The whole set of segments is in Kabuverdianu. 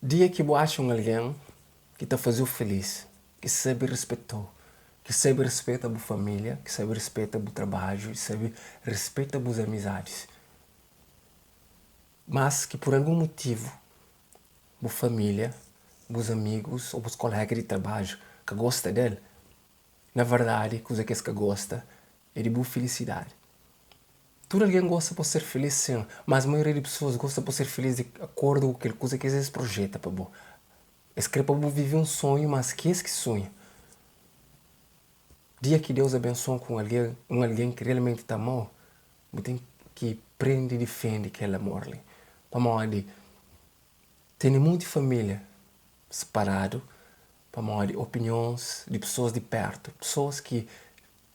Dia ki bu atxa un algen ki ta faze-u filís, ki sabe rispeta-u, ki sabe rispeta bu família, ki sabe rispeta bu trabadju i sabe rispeta bus amizadis, mas ki pur algun mutivu bu família, bus amigus ô bus koléga di trabadju ka gosta del, na verdadi kuza ki es ka gosta é di bu filisidadi. Tudu algen gosta pa ser filís sin, mas maioria di pesoas gosta pa ser filís di akordu ku kel kuza ki es projeta pa bo. Es kre pa bu vive un sonhu mas ki es ki sunha. Dia ki Deus abensoa ku un algen, un algen ki realmenti ta amau, bu ten ki prende difende kel amor li. Pamodi tene monti familia siparadu pamodi opinions di pesoas di pertu, pesoas ki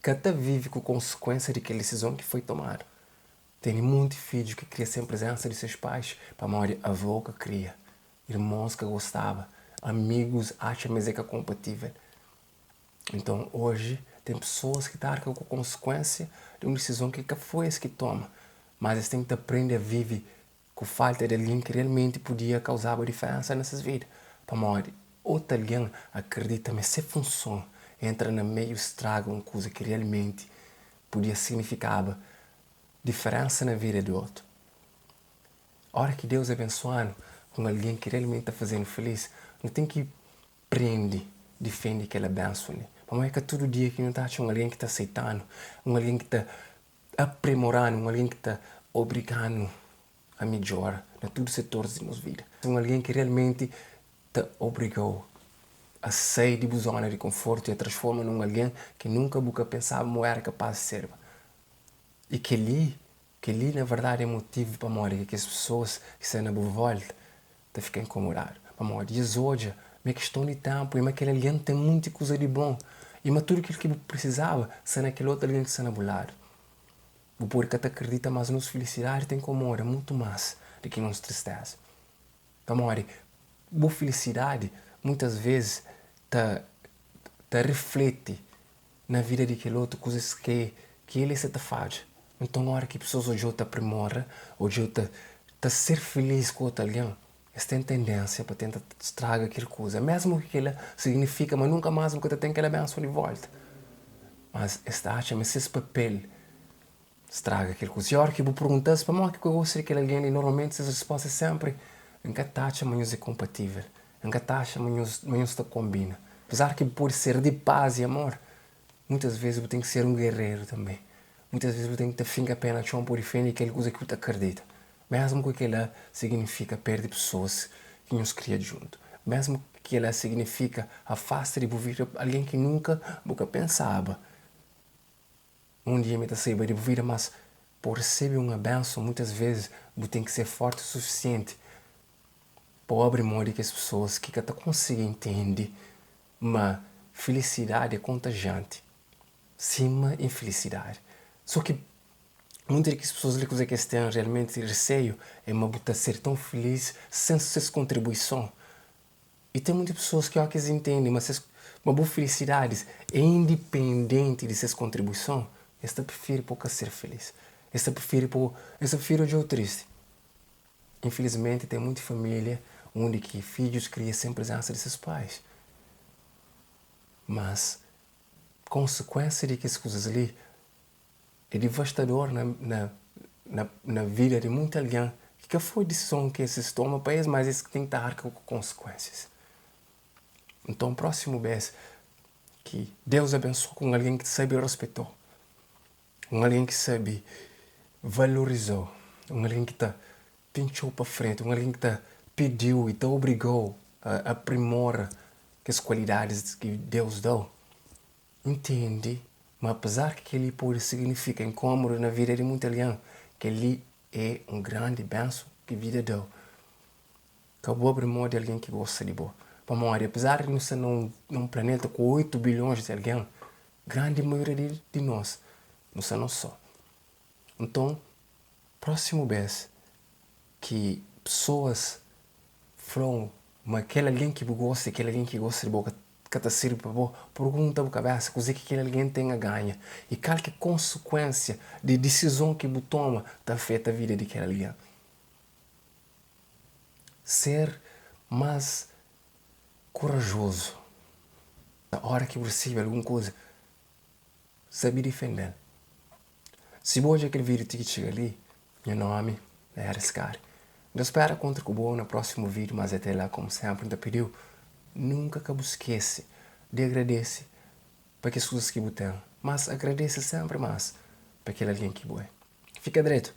ka ta vive ku konsekuensia di kel disizon ki foi tomadu. Tene monti fidju ki kria sen prezensa di ses pais pamodi avô ka kria, irmons ka gostaba, amigus atxa ma es é ka konpatível. Nton, oji ten pesoas ki ta arka ku konsekuensia di un disizon ki ka foi es ki toma, mas es ten ki ta prende a vive ku falta di algen ki realmenti podia kauzaba diferensa na ses vida. Pamodi otu algen akredita ma é se funson entra na meiu straga un kuza ki realmenti podia signifikaba diferensa na vida di otu. Ora ki Deus abensua-nu ku un algen ki realmenti ta faze-nu filís, nu ten ki prende difende kel abensu li. Pamodi é ka tudu dia ki nu ta atxa un algen ki ta aseita-nu, un algen ki ta aprimora-nu, un algen ki ta obriga-nu a midjora na tudu setoris di nos vida. Un algen ki realmenti ta obriga-u a sai di bu zona di konfortu i a transforma na un algen ki nunka bu ka pensaba ma bu éra kapás di sérba. I kel-li, kel-li na verdadi é motivu pamodi ki kes pesoas ki sta na bu vólta ta fika inkomodadu. Pamodi es odja ma é kiston di ténpu i ma kel algen ten monti kuza di bon i ma tudu kel ki bu prisizaba sta na kel otu algen ki sta na bu ladu. Bu pode ka ta kridita, mas nos filisidadi ta inkomoda mutu más di ki nos tristéza. Pamodi bu filisidadi muitas vezes ta ta rifleti na vida di kel otu kuzas ki ki el sta ta fadja. Nton ora ki pesoas odja-u ta aprimora, odja-u ta ta ser filís ku otu algen, es ten tendénsia pa tenta straga kel kuza, mésmu ki kel-la siginifika ma nunka más bu ka ta ten kel abenson di vólta. Mas es ta atxa ma ses papel straga kel kuza. I óras ki bu pergunta-s pamodi ki bu ka gosta di kel algen li, normalmenti ses respósta é sénpri, N ka ta atxa ma nhos é konpatível, N ka ta atxa ma nhos ma nhos ta konbina. Apezar ki bu pode ser di pas i amor, muitas vezes bu ten ki ser un gereru tanbê. Muitas vezes bu ten ki ta finka pé na txon pa bu difende kel kuza ki bu ta kridita, mésmu ki kel-la siginifika perde pesoas ki nhos kria djuntu, mésmu ki kel-la siginifika afasta di bu vida algen ki nunka bu ka pensaba. Un dia mi ta saiba di bu vida, mas pa bu resebe un abenson, muitas vezes bu ten ki ser forti o sufisienti pa bu abri mô di kes pesoas ki ka ta konsigi intende ma filisidadi é kontajianti, sima infilisidadi. So ki munti di kes pesoas li kuze ki es ten realmenti reseiu é ma bu ta ser ton filis sen ses kontribuison. I ten munti pesoas ki óki es intende ma ses ma bu filisidadis é indipendenti di ses kontribuison, es ta prifiri pa bu ka ser filis. Es ta prifiri pa bu es ta prifiri odja-u tristi. Infilismenti ten munti familia undi ki fidjus kria sen prizensa di ses pais. Mas konsekuensia di kes kuzas li É divastador na na na na vida di munti algen ki ka foi disizon ki es toma pa es, mas es ten ki ta arka ku konsekuensias. Nton prósimu bes ki Deus abensua ku un algen ki sabe ruspetau, un algen ki sabe valorizau, un algen ki ta pintxau pa frenti, un algen ki ta pidiu i ta obrigau a aprimora kes kualidadis ki Deus dau, Ntende ma apezar ki kel-li pode siginifika inkómodu na vida di monti algen, kel-li é un grandi benson ki vida da-u. Ka bu abri mô di algen ki gosta di bo. Pamodi apezar di nu sta na un planeta ku 8 bilhons di algen, grandi maioria di nos nu sta nos sô. Nton, prósimu bês ki pesoas fla-u ma kel algen ki bu gosta i kel algen ki gosta di bo ka ka ta sirbi pa bo, pergunta bu kabésa kuzê ki kel algen ten a ganha i kal ki konsekuénsia di disizon ki bu toma ta afeta vida di kel algen. Ser. Más korajozu. Na óra ki bu resebe algun kuza, sabe difende-l. Si bu odja kel vídiu ti ki txiga li, nha nómi é Harris Kari. N ta spera kontra ku bo na prósimu vídiu, mas até la, komu sénpri, N ta pidi-u, nunka ka bu skese di agradese pa kes kuzas ki bu ten, mas agradese sénpri más pa kel algen ki bu é. Fika dretu!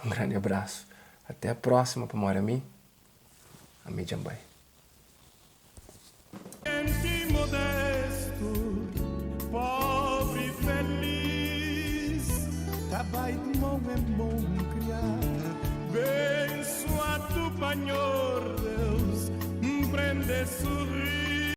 Un grandi abrasu! Até prósima, pamodi ami, ami dja N bai. Genti modestu, pobri feliz Ta bai di mon en mon kriá Bensuadu pa Nhor Deus N prende surri.